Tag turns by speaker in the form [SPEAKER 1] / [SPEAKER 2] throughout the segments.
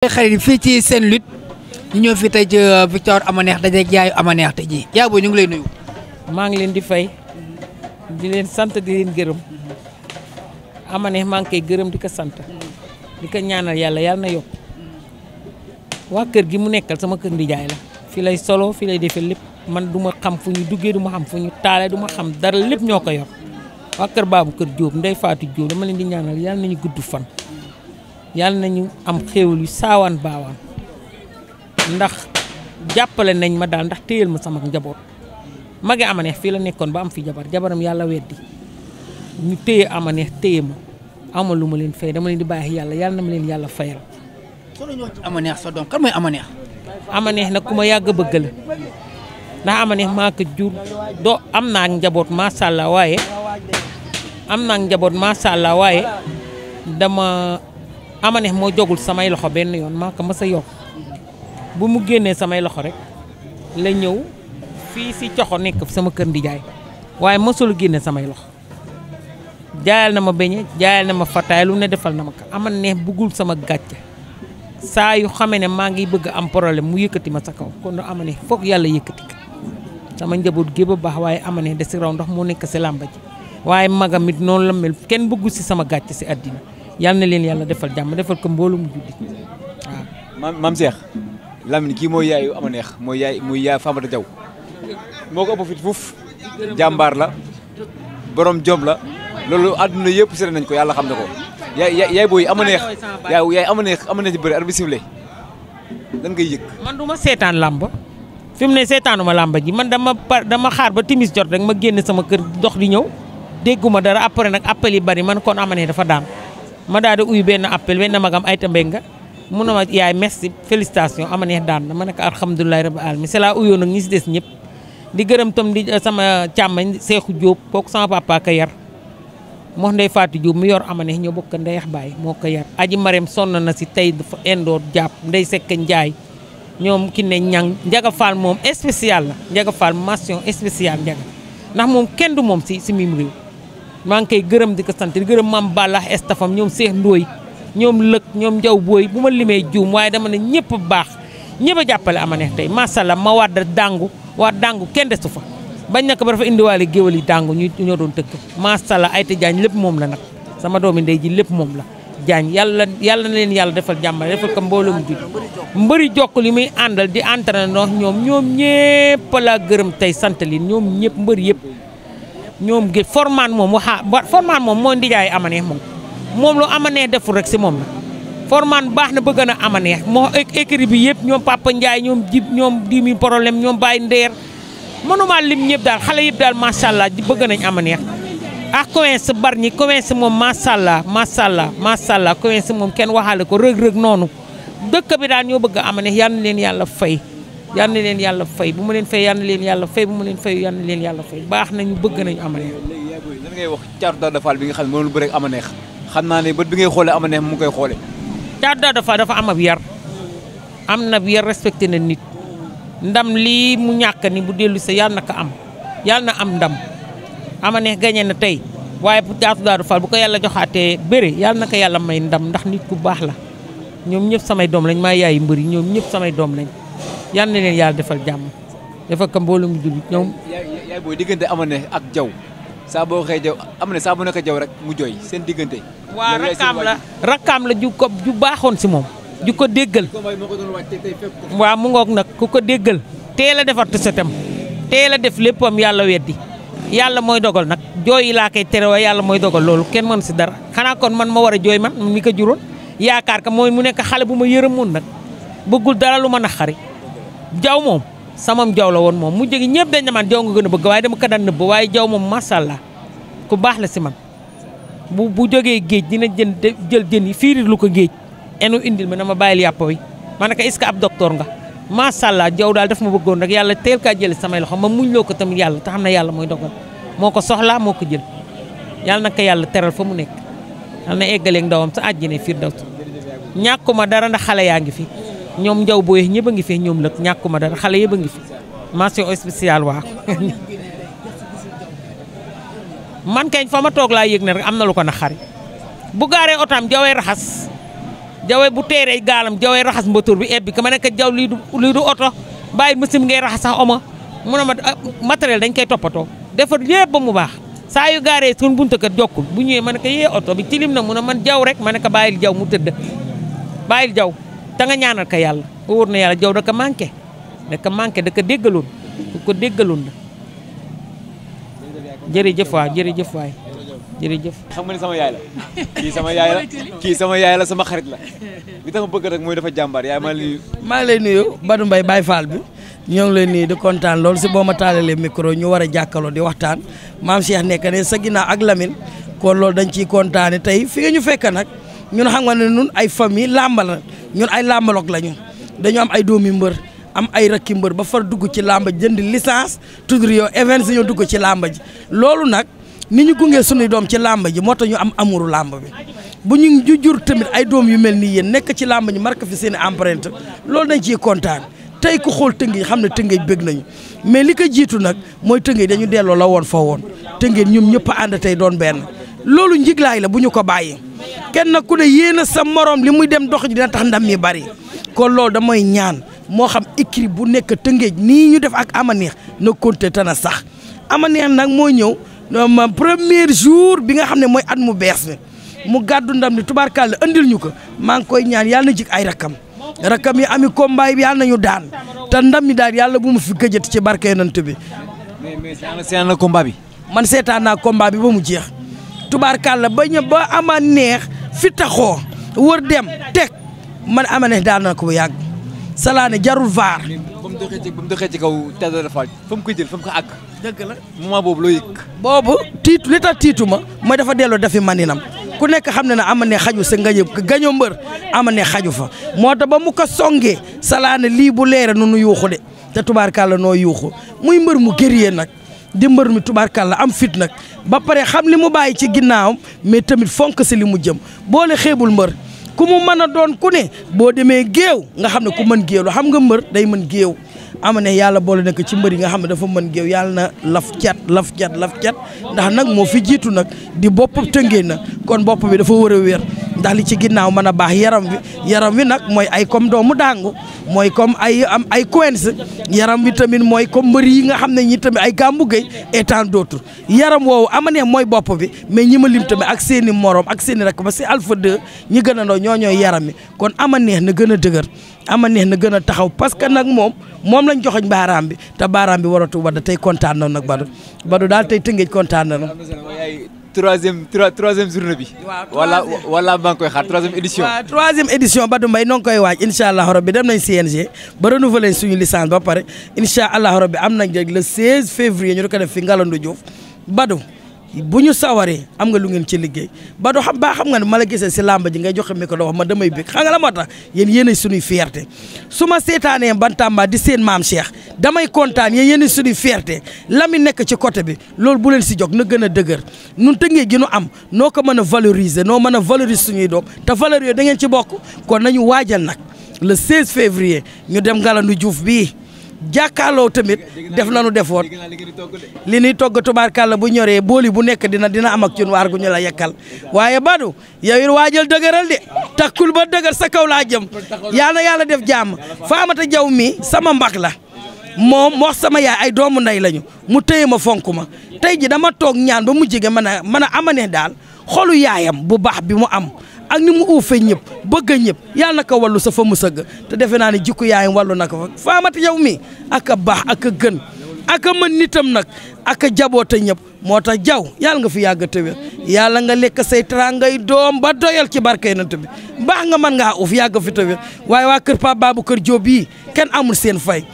[SPEAKER 1] xarit fii ci seen lutte ñu ñëw fii tey ci Victoire Amaneex dajeeg yaayu Amaneex tey jii yaa booy ñu ngi lay nuyu.
[SPEAKER 2] maa ngi leen di fay di leen sant di leen gërëm Amaneex maa ngi koy gërëm di ko sant di ko ñaanal yàlla na yokk waa kër gi mu nekkal sama kër ndijaay la fi lay solo fi lay defee lépp man du ma xam fu ñu duggee du ma xam fu ñu taale du ma xam dara lépp ñoo ko yor waa kër baabu kër Diop Ndeye Fatou Diop dama leen di ñaanal yàlla nañu gudd fan. yàlla nañu am xéewal yu saawaan baawaan ndax jàppale nañ ma daal ndax téyel ma sama njaboot mage Amaneex fii la nekkoon ba am fi jabaram yàlla weddi ñu téye Amaneex téye ma amal lu ma leen fay dama leen di bàyyi yàlla na ma leen yàlla fayal.
[SPEAKER 1] soo ñëw ci Amaneex sa doom kan mooy Amaneex.
[SPEAKER 2] Amaneex nag ku ma yàgg a bëgg la ndax Amaneex maa ko jur doo am naa njaboot macha allah waaye dama. Amaneex moo jogul samay loxo benn yoon maa ko mës a yor bu mu génnee samay loxo rek la ñëw fii si coxo nekk sama kër ndijaay waaye mësul génne samay loxo jaayal na ma beñe jaayal na ma fataay lu ne defal na ma ko Amaneex buggul sama gàcce saa yu xamee ne maa ngi bëgg am problème mu yëkkati ma sa kaw kon Amaneex foog yàlla yëkkati ko sama njaboot gépp a baax waaye Amaneex de si raw ndox moo nekk si làmba ji waaye magam it noonu la mel kenn bëggu si sama gàcce si àddina yal na leen yàlla defal jàmm defal ko mbooloo mu juddi waaw.
[SPEAKER 3] maam Cheikh Lamine kii mooy yaayu Amaneex mooy yaay Famata Diaw moo ko ëpp fit fuuf jàmbaar la borom jom la loolu àdduna yëpp seet nañ ko yàlla xam ne ko yaay booy Amaneex yaay Amaneex di bëri arbitre sifflé lan ngay yëg.
[SPEAKER 2] man du ma seetaan làmb fi mu ne seetaanuma làmb ji man dama xaar ba timis jot rek ma génn sama kër dox di ñëw dégguma dara après nag appel yi bari man kon Amaneex dafa daan. ma daal di uyu benn appel benn magam ay tambenga mun na ma yaay merci félicitation Amaneex daan na ma ne ko alhamdulilah rabbil alamin c'est la uyoo nag ñi si des ñëpp di gërëm tam di sama càmmañ Seexu Jóob kooku sama papa ka yar moo Ndeye Fatou Jóob mu yor Amaneex ñoo bokk ndeyax baay moo ko yar aji Marème sonn na si tey dafa indoor jàpp Ndey Sekk Njaay ñoom ki ne ñang Njaga Fall moom spécial la Njaga Fall mention spéciale Njaga ndax moom kenn du moom si mim réew maa ngi koy gërëm di ko sant di gërëm mam Balla estafam ñoom Seex Ndooy ñoom lëg ñoom Njaw Booy bu ma limee juum waaye dama ne ñëpp baax ñëpp a jàppale Amaneex tey masala ma wadda dangu kenn desu fa bañ naka ba dafa indiwaale géwal yi dangu ñu ñoo doon tëgg masala ay te jaañ lépp moom la nag sama doomi ndey ji lépp moom la jaañ yàlla na leen yàlla defal jàmm defal ko mbooloo mu judi mbëri jokk li muy àndal di entraîné ñoom ñëpp laa gërëm tey sant leen ñoom ñëpp mbëri yëpp ñoom gi formaan moom formaan moom mooy ndijaay Amaneex moom lu Amaneex deful rek si moom la formaan baax na bëgg na Amaneex moo écrit bi yëpp ñoom Papa Ndiaye ñoom jib ñoom 10 000 problème ñoom Baye Ndeer mënuma lim ñëpp daal xale yëpp daal macha allah bëgg nañ Amaneex ak Coince Bargny Coince moom macha allah Coince moom kenn waxaale ko rëg-rëg noonu dëkk bi daal ñoo bëgg Amaneex yal na leen yàlla fay yal na leen yàlla fay bu ma leen fay yal na leen yàlla fay bu ma leen fay yal na leen yàlla fay baax nañu bëgg nañu Amaneex.
[SPEAKER 3] lan ngay wax Thiatou Daouda Fall bi nga xam ne moom lu bëre ak Amaneex xam naa ne bët bi ngay xoolee Amaneex mu koy xoolee.
[SPEAKER 2] Thiatou Daouda Fall dafa am ab yar am na yar respecté na nit ndam lii mu ñàkk ni bu dellu sa yàlla na ko am yàlla na am ndam Amaneex gagné na tey waaye bu Thiatou Daouda Fall bu ko yàlla joxaatee bëre yàlla na ko yàlla may ndam ndax nit ku baax la ñoom ñëpp samay doom lañ maa yaayi mbëri ñoom ñëpp samay doom lañ yal na leen yàlla defal jàmm defal ko mbooloo mu jullit ñoom.
[SPEAKER 3] yaay booy diggante Amaneex ak Jaw saa boo xëy Jaw Amaneex saa bu nekk Jaw rek mu jooy seen diggante.
[SPEAKER 2] waaw rakkaam la ju baaxoon si moom ju ko déggal. waaw mu ngoog nag ku ko déggal teel a defar setam teel a def léppam yàlla weddi yàlla mooy dogal nag jooy yi laa koy tere waaye yàlla mooy dogal loolu kenn mën si dara xanaa kon man ma war a jooy man mi ko juróon yaakaar ka mooy mu nekk xale bu ma yërëmoon nag bëggul dara lu ma naqari Jaw moom samam Jaw la woon moom mu jóge ñëpp dañ ne man Jaw nga gën a bëgg waaye dama ko daan nëbb waaye Jaw moom macha allah ku baax la si man bu jógee géej dina jël jën yi fiirir lu ko géej enu indil ma na ma bàyyil yàpp wi ma ne ko est-ce que ab docteur nga macha allah Jaw daal daf ma bëggoon rek yàlla teel kaa jële samay loxo ma muñ loo ko tamit yàlla te xam ne yàlla mooy dogal moo ko soxlaa moo ko jël yàlla na ko yàlla teral fa mu nekk yàlla na eggaleeg ndawam sa àjjana firdaws ñàkkuma dara ndax xale yaa ngi fi ñoom Njaw Booy ñëpp a ngi fi ñoom lëg ñàkkuma dara xale yëpp a ngi fi mention spéciale waaw man kañ fa ma toog laa yëg ne rek am na lu ko naqari bu gaaree otaam Jaway raxas Jawe bu teeree gaalam Jawe raxas moteur bi ebbi ka ma ne ko Jaw lii du oto bàyyi machine ngay raxas sax oma mu ne ma matériel dañ koy toppatoo defar yëpp ba mu baax saa yu gaaree suñ buntu kër jokkul bu ñëwee ma ne ko yee oto bi tilim na mu ne man Jaw rek ma ne ko bàyyil Jaw mu tëdd bàyyil Jaw te nga ñaanal ko yàlla wóor na yàlla Jaw da ko manqué da ko déggaloon la jërëjëf waay jërëjëf waay jërëjëf.
[SPEAKER 3] xam nga ni sama yaay la kii sama yaay la sama xarit la li tax ma bëgg rek mooy dafa jàmbaar yaay maa ngi lay nuyu
[SPEAKER 4] Badou Mbaye Baye Fall bi ñoo ngi leen nii di kontaan loolu si boo ma taalalee micro ñu war a jàkkaloo di waxtaan maam Cheikh nekk ne sa ginnaaw ak Lamine kon loolu dañ ciy kontaane tey fi nga ñu fekk nag ñun xam nga ne ñun ay famille làmba la ñun ay làmbaloog lañu dañu am ay doomi mbër am ay rakki mbër ba far dugg ci làmba jënd licence tuddur yow events ñu dugg ci làmba ji loolu nag ni ñu gungee sunuy doom ci làmba ji moo tax ñu am amuru làmba bi bu ñu jur tamit ay doom yu mel nii yéen nekk ci làmba ji marqué fi seen empreinte loolu dañ ciy kontaan tey ku xool Tëngéej xam ne Tëngéej bëgg nañu mais li ko jiitu nag mooy Tëngéej dañu delloo la woon fa woon Tëngéej ñoom ñëpp a ànd tey doon benn loolu njiglaay la bu ñu ko bàyyi kenn ku ne yéena sa morom li muy dem dox ji dina tax ndam mi bari kon loolu damay ñaan moo xam écrit bu nekk Tëngéej nii ñu def ak Amaneex na compter te na sax Amaneex nag moo ñëw premier jour bi nga xam ne mooy at mu bees mi mu gàddu ndam ni tubaarkàlla andil ñu ko maa ngi koy ñaan yàlla na jik ay rakam yi ami combat bi yàlla nañu daan te ndam mi daal yàlla bu mu fi gëjët ci barke yonent bi.
[SPEAKER 3] mais seetaan na combat bi.
[SPEAKER 4] man seetaan naa combat bi ba mu jeex tubaarkàlla ba Amaneex fi taxoo wër dem teg man Amaneex daan na ko bu yàgg. Salaane jarul vaar.
[SPEAKER 3] ba mu doxee ci kaw Talla Fall fa mu koy jël fa mu ko àgg.
[SPEAKER 4] dëgg la
[SPEAKER 3] moment boobu loo yëg.
[SPEAKER 4] boobu tiitu li tax tiitu ma mooy dafa delloo dafi maninam ku nekk xam ne ne Amaneex xaju sa gaño mbër Amaneex xaju fa moo tax ba mu ko songee Salaane lii bu leere nu yuuxu de te tubaarkàlla noo yuuxu muy mbër mu gëriyee nag di mbër mi tubaarkàlla am fit nag ba pare xam li mu bàyyi ci ginnaawam mais tamit fonk si li mu jëm boole xeebul mbër. ku mu mën a doon ku ne boo demee géew nga xam ne ku mën géew la xam nga mbër day mën géew Amaneex yàlla boole na ko ci mbër yi nga xam ne dafa mën géew yàlla na laf cat ndax nag moo fi jiitu nag di bopp Tëngéej na kon bopp bi dafa war a wér ndax li ci ginnaaw mën a baax yaram wi nag mooy ay comme doomu daangu mooy comme ay coins yaram wi tamit mooy comme mbër yi nga xam ne ñi tamit ay Gamou Gueye et tant d'autres yaram woowu Amaneex mooy bopp bi mais ñi ma lim tamit ak seeni morom ak seeni rek ba si Alpha 2 ñi gën a ndaw ñooy yaram mi kon Amaneex na gën a dëgër Amaneex na gën a taxaw parce que nag moom lañ joxoñ baaraam bi te baaraam bi waratu wadda tey kontaan na nag Badou daal tey Tëngéej kontaan na
[SPEAKER 3] troisième journée bi. wala maa ngi koy xaar troisième édition.
[SPEAKER 4] waaw troisième édition Badou Mbaye noo ngi koy waaj incha allah rabbi dem nañ CNG ba renouveler suñu licence ba pare incha allah rabbi am nañ rek le 16 février ñu di ko def fi Ngalandou Diouf Badou bu ñu sawaree am nga lu ngeen ci liggéey Badou xam nga ne ma la gisee si làmba ji ngay joxe mi ko wax ma damay bëgg xam nga la moo tax yéenay suñuy fierté su ma seetaanee Bantamba di seen maam Cheikh damay kontaan yéenay suñuy fierté la mi nekk ci côté bi loolu bu leen si jóg na gën a dëgër nun Tëngéej gi nu am noo ko mën a valoriser noo mën a valoriser suñuy doom te valeur yooyu da ngeen ci bokk kon nañu waajal nag le 16 février ñu dem Ngalandou Diouf bii jàkkaarloo tamit def nañu defoon li ñuy togg tubaarkàlla bu ñoree booli bu nekk dina am ak cun waar gu ñu la yekkal waaye Badou yow it waajal dëgëral de takkul ba dëgër sa kaw laa jëm yàlla def jàmm Faamata Jaw mi sama mbag la moom wax sama yaay ay doomu ndey lañu mu téye ma fonk ma tey ji dama toog ñaan ba mu jege mën a Amaneex daal xolu yaayam bu baax bi mu am ak ni mu uufee ñëpp bëgg ñëpp yàlla na ko wàllu sa fa mu sëgg te defe naa ne jikko yaayam wàllu na ko fa Faamata Jaw mi ak a baax ak a gën ak a mën nitam nag ak a jaboote ñëpp moo tax Jaw yàlla nga fi yàgg te wér yàlla nga lekk say teraangay doom ba doyal ci barke Yonent bi baax nga mën ngaa uuf yàgg fi te wér waaye waa kër Pape Baboucar Diop bii kenn amul seen fay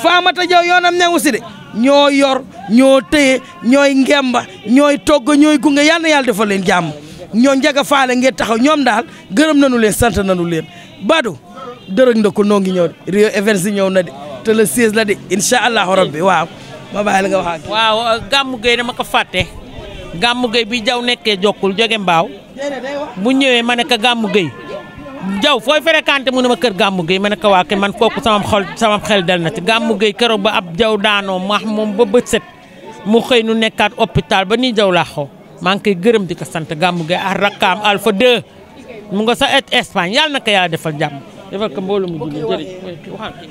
[SPEAKER 4] Faamata Jaw yoonam newu si de ñoo yor ñoo téye ñooy ngemba ñooy togg ñooy gunge yàlla na yàlla defal leen jàmm ñoo njaga faale ngeen taxaw ñoom daal gërëm nañu leen sant nañu leen Badou dërëg na ko noo ngi ñëw de Rio Events ñëw na de te le 16 la de incha allahu rabbi waaw ma bàyyi la nga wax ak
[SPEAKER 2] waaw Gamou Gueye dama ko fàtte Gamou Gueye bi Jaw nekkee jokkul jóge mbaaw bu ñëwee ma ne ko Gamou Gueye Jaw fooy fréquenté mu ne ma kër Gamou Gueye ma ne ko waa kay man kooku sama xel dal na ci Gamou Gueye keroog ba ab Jaw daanoo maax moom ba bët set mu xëy nu nekkaat hôpital ba nii Jaw laa xaw maa ngi koy gërëm di ko sant Gamou Gueye ak rakkaam Alpha 2 mu nga sa Espagne yàlla na ko yàlla defal jàmm defal ko mbooloo mu julli jërëjëf